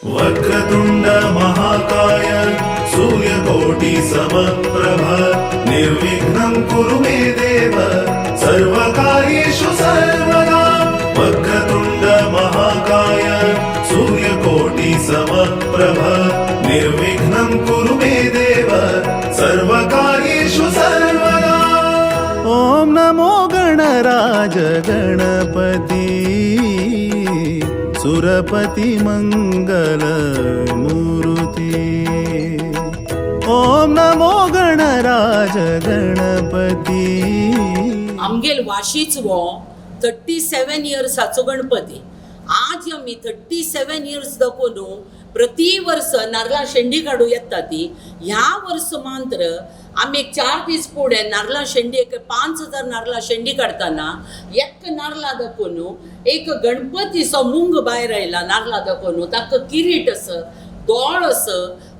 वक्रतुंड महाकाय सूर्यकोटि समप्रभ निर्विघ्नं कुरु मे देव सर्वकार्येषु सर्वदा। वक्रतुंड महाकाय सूर्यकोटि समप्रभ निर्विघ्नं कुरु मे देव सर्वकार्येषु सर्वदा। ॐ नमो गणराज गणपती सुरपती मंगल मूर्ती। ॐ नमो गणराज गणपती। आमगेल वाशीच हो 37 इयर्साचो गणपती. आज आमी 37 इयर्स दाखोवन प्रति वर्स नारला शेंडी काडूं येता ती. ह्या वर्स मात्र आमी एक 4 दीस फुडें नारला शेंडी एक 5000 नारला शेंडी काडटना एक नारला दाखोवन एक गणपतीचो मुंग भायर आयला. नारला दाखोवन ताका किरीट आसा, दोळ आसा,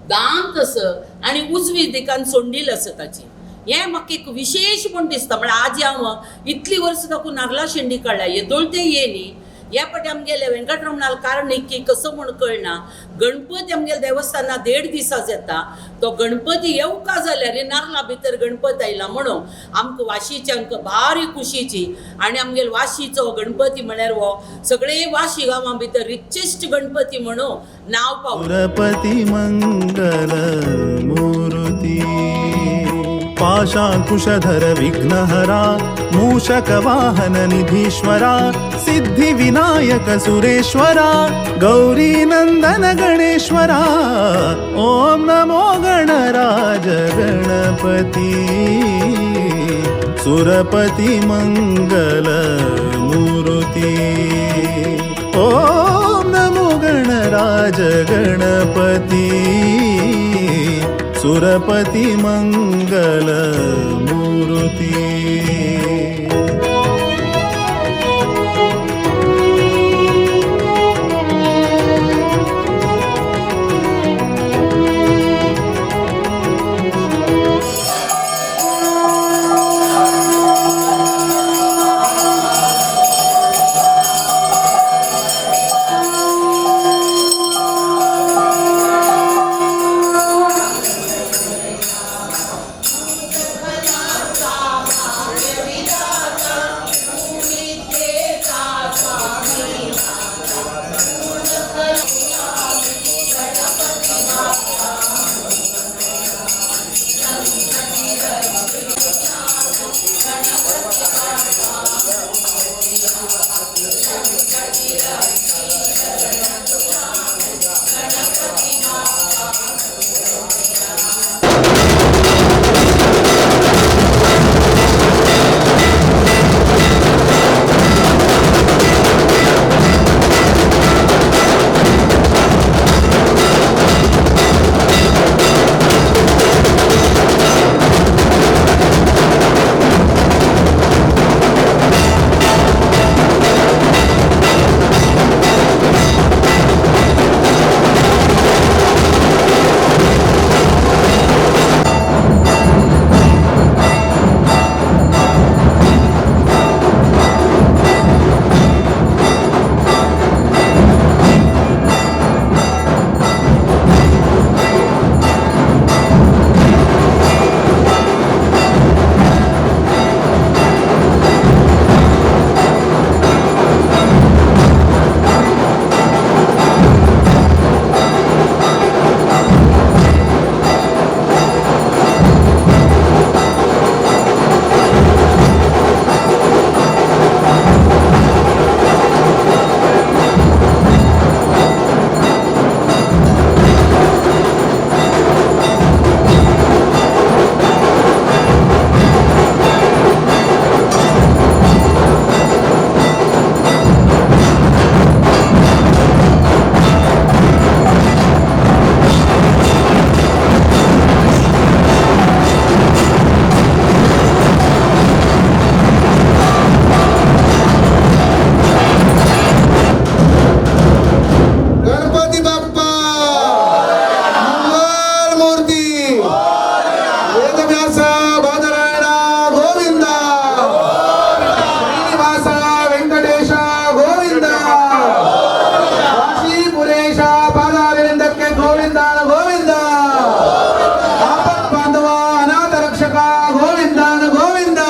दांत आसा आनी उजवी दिकान सोंडील आसा ताची. हें म्हाका एक विशेश म्हूण दिसता. म्हळ्यार आज हांव इतली वर्सां दाखोवन नारला शेंडी काडल्या, येदोळ तें ये न्ही. ह्या फावटी आमगेले वेंकटरमणाल कारण की कसो म्हूण कळना, गणपती आमगेले देवस्थाना 1.5 दिसाच येता. तो गणपती येवका जाल्यार हे नारला भितर गणपती आयला म्हणून आमकां वाशीच्यांक भारी खुशीची. आनी आमगेले वाशीचो गणपती म्हळ्यार हो सगळे वाशी गांवां भितर रिचेस्ट गणपती म्हणून नांव पावता. सुरपती मंगल मूर्ती पाशांकुशधर विघ्नहरा मूषक वाहन निधीश्वरा सिद्धि विनायक सुरेश्वरा गौरी नंदन गणेश्वरा। ॐ नमो गणराज गणपती सुरपती मंगल मूर्ती। ॐ नमो गणराज गणपती सुरपती मंगल मूर्ती। ಪಾದಾರವಿಂದಕ್ಕೆ ಗೋವಿಂದಾನ ಗೋವಿಂದ. ಆಪತ್ ಬಾಂಧವ ಅನಾಥ ರಕ್ಷಕ ಗೋವಿಂದಾನ ಗೋವಿಂದ.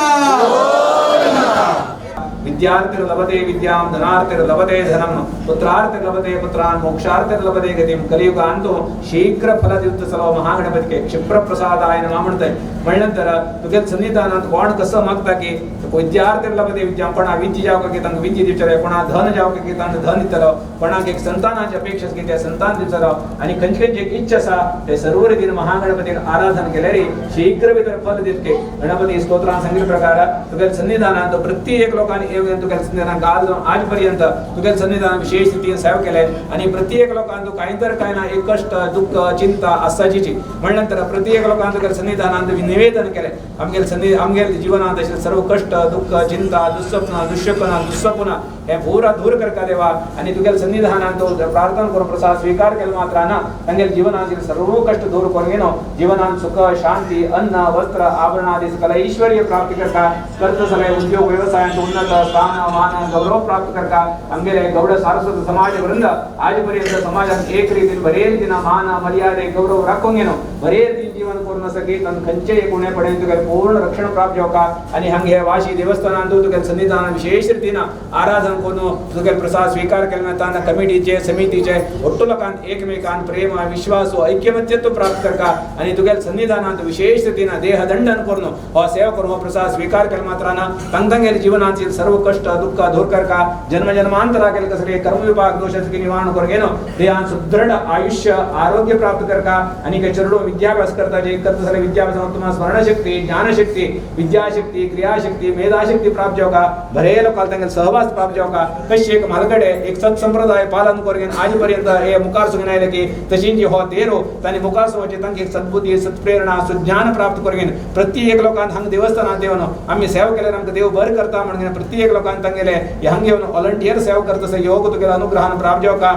ವಿದ್ಯಾರ್ಥಿರ್ಲಭತೆ ವಿದ್ಯಾಂ, ಧನಾರ್ಥಿರ್ಲಭತೆ ಧನಂ, ಪುತ್ರಾರ್ಥಿರ್ಲಭತೆ ಪುತ್ರಾನ್, ಮೋಕ್ಷಾರ್ಥಿರ್ಲಭತೆ ಗತಿಂ. ಕಲಿಯುಗ ಅಂತೂ ಶೀಘ್ರ ಫಲದಿತ್ತ ಸಲೋ ಮಹಾಗಣಪತಿಗೆ ಕ್ಷಿಪ್ರ ಪ್ರಸಾದಾಯ ನಮಃ म्हणते. म्हणल्यानंतर तुगे सन्निधानात कोण कसं मागता की विद्यार्थी विद्या, कोणा विद्या जावका की तांकां विद्या दिवचले, कोणा धन जावका की तांकां धन दितलो, कोणाक एक संतानाची अपेक्षा आसा की ते संतान दितलो आनी खंयची खंयची एक इच्छा आसा ते सर्व रितीन महागणपतीक आराधन केल्यार शीघ्र भितर फल दितके. गणपती स्तोत्रान सांगिल्ले प्रकार तुगे सन्निधानात प्रत्येक लोकांनी येवन तुगे सन्निधानात काल आज पर्यंत तुगे सन्निधान विशेष रितीन सेवा केले आनी प्रत्येक लोकांक कांय तर कांय ना एक कष्ट दुःख चिंता आसाचीची. म्हणल्यानंतर प्रत्येक लोकांक तुगे सन्निधानात निवेदन केले आमगेले सन्नि आमगेले जीवनात अशे सर्व कष्ट दुःख चिंता दुस्वप्न दुश्यपना दुस्वप्न हे पुरा दूर करका देवा आनी तुगेले सन्निधानात प्रार्थना करून प्रसाद स्वीकार केले मात्रान तांगेले जीवनातील सर्व कष्ट दूर करून घेनो जीवनात सुख शांती अन्न वस्त्र आभरणादी सकल ऐश्वर्य प्राप्त करका, कर्त सगळे उद्योग व्यवसायांत उन्नत स्थान मान गौरव प्राप्त करका. आमगेले गौड सारस्वत समाज वृंद आजपर्यंत समाजात एक रीतीन बरे रीतीन मान मर्यादे गौरव राखून घेनो बरे रीतीन जीवन करून सकी तन खंयचे कोणे पडेल तुगे पूर्ण रक्षण प्राप्त जावका. आनी हांगा हे वाशी देवस्थानांत तुगे सन्निधान विशेष रीतीन आराधन करून तुगे प्रसाद स्वीकार केले ताना कमिटीचे समितीचे ಒಟ್ಟು लोकांत एकमेकान प्रेम विश्वास ऐक्यमत्यत्व प्राप्त करका आनी तुगे सन्निधानांत विशेष रीतीन देह दंडन करून हो सेवा करून हो प्रसाद स्वीकार केले मात्रान तांगेले जीवनातील सर्व कष्ट दुःख दूर करका, जन्म जन्मांतरा केले कसले कर्मविपाक दोषाचे निवारण करून घेनो देहान सुदृढ आयुष्य आरोग्य प्राप्त करका. आनी चेडूं विद्याभ्यास करता जे करता जाल्यार विद्याभ्यासात तुम्हाला स्मरणशक्ती ज्ञानशक्ती विद्याशक्ती क्रियाशक्ती मेधाशक्ती प्राप्त जावका, बरे लोकांक तांगेले सहवास प्राप्त जावका. कशी एक म्हालगडे एक सत्संप्रदाय पालन करून आजपर्यंत हे मुखार सुगून आयले की तशींची हो तेरो तांणी मुखार सुवाचे तांकां एक सद्बुद्धी सत्प्रेरणा सुज्ञान प्राप्त करून प्रत्येक लोकांक हांगा देवस्थानांत येवन आमी सेवा केल्यार आमकां देव बरें करता म्हणून प्रत्येक लोकांक तांगेले हांगा येवन व्हॉलंटियर सेवा करता तसो योग तुगेल्या अनुग्रहान प्राप्त जावका.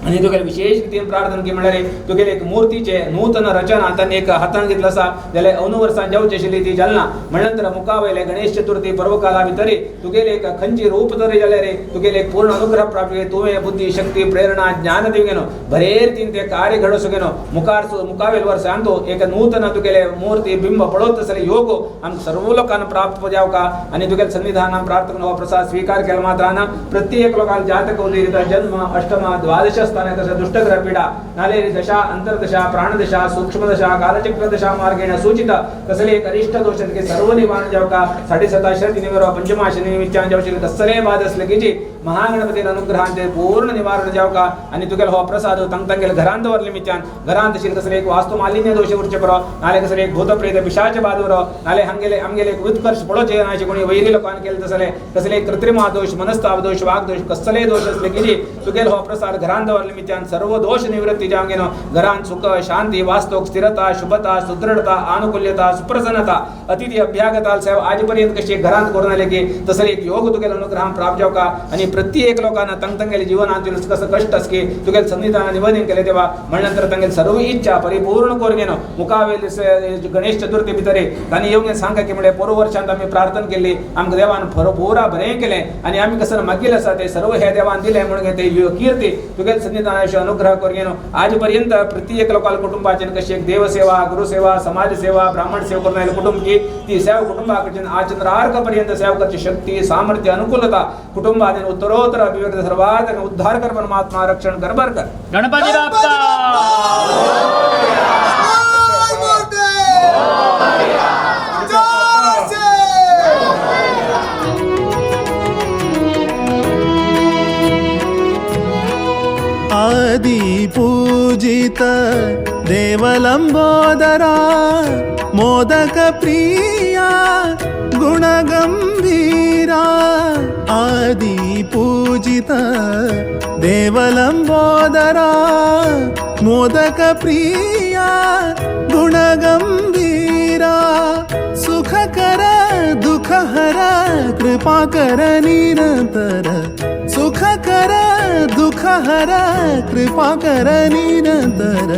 आनी तुगेले विशेष रितीन प्रार्थना की म्हणल्यार तुगेले एक मूर्तीचे नूतन रचना तांणी एक हातान घेतलं आसा जाल्यार अंदू वर्सां जावची आशिल्ली ती जालना. म्हणल्यार मुखा वयले गणेश चतुर्थी पर्वकाला भितर तुगेले एक खंयची रूप तरी जाल्यार तुगेले एक पूर्ण अनुग्रह प्राप्त तुवें बुद्धी शक्ती प्रेरणा ज्ञान दिवगेनो बरे रितीन ते कार्य घडोसगेनो मुखार मुखावेल वर्सां तो एक नूतन तुगेले मूर्ती बिंब पळोवत आसले योग आमकां सर्व लोकांना प्राप्त जावका. आनी तुगेले सन्निधानान प्रार्थना हो प्रसाद स्वीकार केला मात्रान प्रत्येक लोकांक जातक उदयता जन्म अष्टम द्वादश स्थाने तसं दुष्टग्रह पीडा नाले दशा अंतर्दशा प्राणदशा सूक्ष्मदशा कालचक्र दशा मार्गेण सूचित कसले एक अरिष्ट दोष सर्व निवारण जावका. 7.5 शनिवार पंचमा शनी निमित्तान जावचे कसले बाध असले की जी महागणपतीन अनुग्रहांचे पूर्ण निवारण जावका. आनी तुगेलो हो प्रसाद तांग तांगेले घरांत दवरले निमित्तान घरांत आशिल्ले कसले एक वास्तु मालिन्य दोश उरचे परो नाले कसले एक भूतप्रेत पिशाच बाध उरो नाले हांगेले आमगेले एक उत्कर्ष पळोवचे नाचे कोणी वैरी लोकांनी केले तसले कसले एक कृत्रिम दोष मनस्ताप दोष वाग दोष कसले दोष असले की जी तुगेलो हो प्रसाद घरांत दवरले निमित्तान सर्व दोष निवृत्ती जावंगेनो घरांत सुख शांती वास्तुक स्थिरता शुभता सुदृढता आनुकूल्यता सुप्रसन्नता अतिथी अभ्यागता सेवा आजपर्यंत कशी घरांत करून आले की तसले एक योग तुगेलो अनुग्रह प्राप्त जावका. आनी प्रत्येक लोकांना तंग तंगेले जीवनांत कसं कष्ट असके तुगेले सन्निधान निवेदन केले तेव्हा म्हणल्यानंतर तांगेले सर्व इच्छा परिपूर्ण करून घेनो मुखावेले गणेश चतुर्थी भितर तांणी येवन सांगा की म्हणजे पोरू वर्षांत आमी प्रार्थना केली आमकां देवान पुरा बरें केलें आनी आमी कसं मागिल्लें आसा ते सर्व हे देवान दिलें म्हणून ते कीर्ती तुगेले सन्निधानाचे अनुग्रह करून घेनो. आजपर्यंत प्रत्येक लोकांना कुटुंबाचे कशी एक देवसेवा गुरुसेवा समाजसेवा ब्राह्मण सेवा करून आयले कुटुंब की ती सेवा कुटुंबाकडच्यान आचंद्रार्क पर्यंत सेवा करची शक्ती सामर्थ्य अनुकूलता कुटुंबाने उत्तरोत्तर अभिव्यक्त सर्वात उद्धार कर परमात्मा रक्षण कर बर कर. गणपती बाप्पा. आदि पूजित देवलंबोदरा मोदक प्रिया गुणगंभीरा. आदि पूजित देवलंबोदरा मोदक प्रिया गुणगंभीरा. सुखकर दुःखहर कृपाकर निरंतर. सुखकर दुःखहर कृपाकर निरंतर.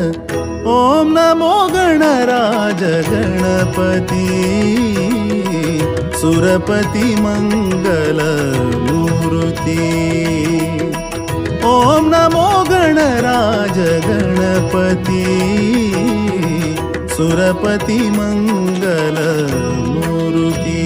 ओम नमो गणराज गणपती सुरपती मंगल मूर्ती. ॐ नमो गणराज गणपती सुरपती मंगल मूर्ती।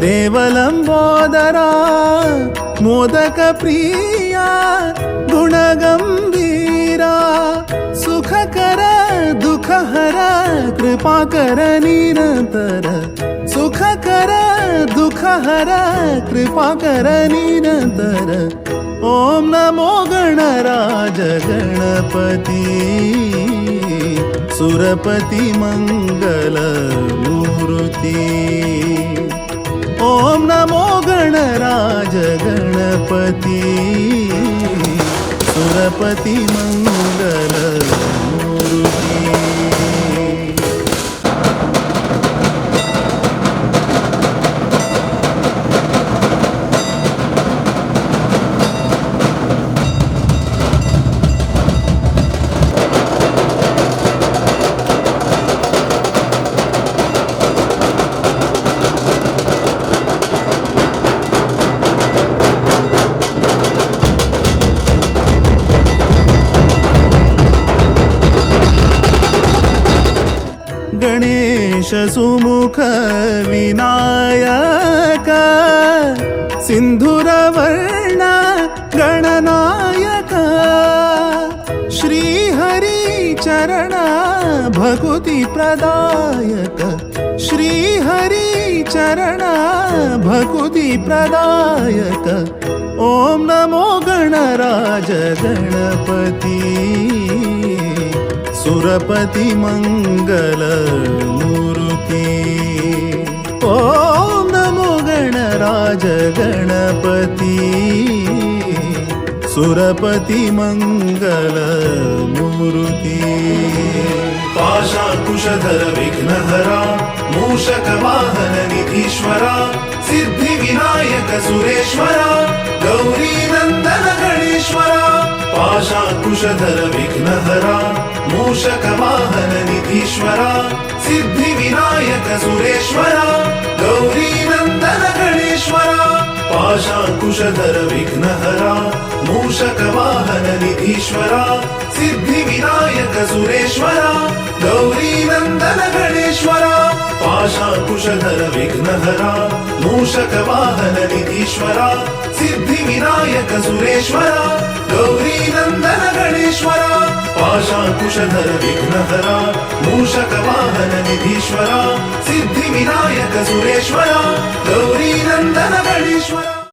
देवलंबोदरा मोदक प्रिया गुणगंभीरा सुखकर दुःखहर कृपाकर निरंतर सुखकर दुःखहर कृपाकर निरंतर ॐ नमो गणराज गणपती सुरपती मंगल मूर्ती। ॐ नमो गणराज गणपती सुरपती मंगल मूर्ती। गणेश सुमुख विनायक सिंधुरवर्ण गणनायक श्रीहरि चरण भक्ति प्रदायक श्रीहरि चरण भक्ति प्रदायक ॐ नमो गणराज गणपती सुरपति मंगल मूर्ति। ॐ नमो गणराज गणपती सुरपति मंगल मूर्ति। पाशाकुशधर विघ्नहरा मूषक वाहन निधीश्वरा सिद्धि विनायक सुरेश्वरा गौरी नंदन गणेश्वरा। पाशाकुशधर विघ्नहरा मूषक वाहन निधीश्वरा सिद्धि विनायक सुरेश्वरा गौरी नंदन गणेश्वरा। पाशाकुशधर विघ्नहरा मूषक वाहन निधीश्वरा सिद्धि विनायक सुरेश्वरा गौरी नंदन गणेश्वरा। पाशाकुशधर विघ्नहरा मूषक वाहन निधीश्वरा सिद्धि विनायक सुरेश्वरा गौरी नंदन गणेश्वरा। पाशाकुशधर विघ्नहरा मूषक वाहन निधीश्वरा सिद्धि विनायक सुरेश्वरा गौरी नंदन गणेश्वरा।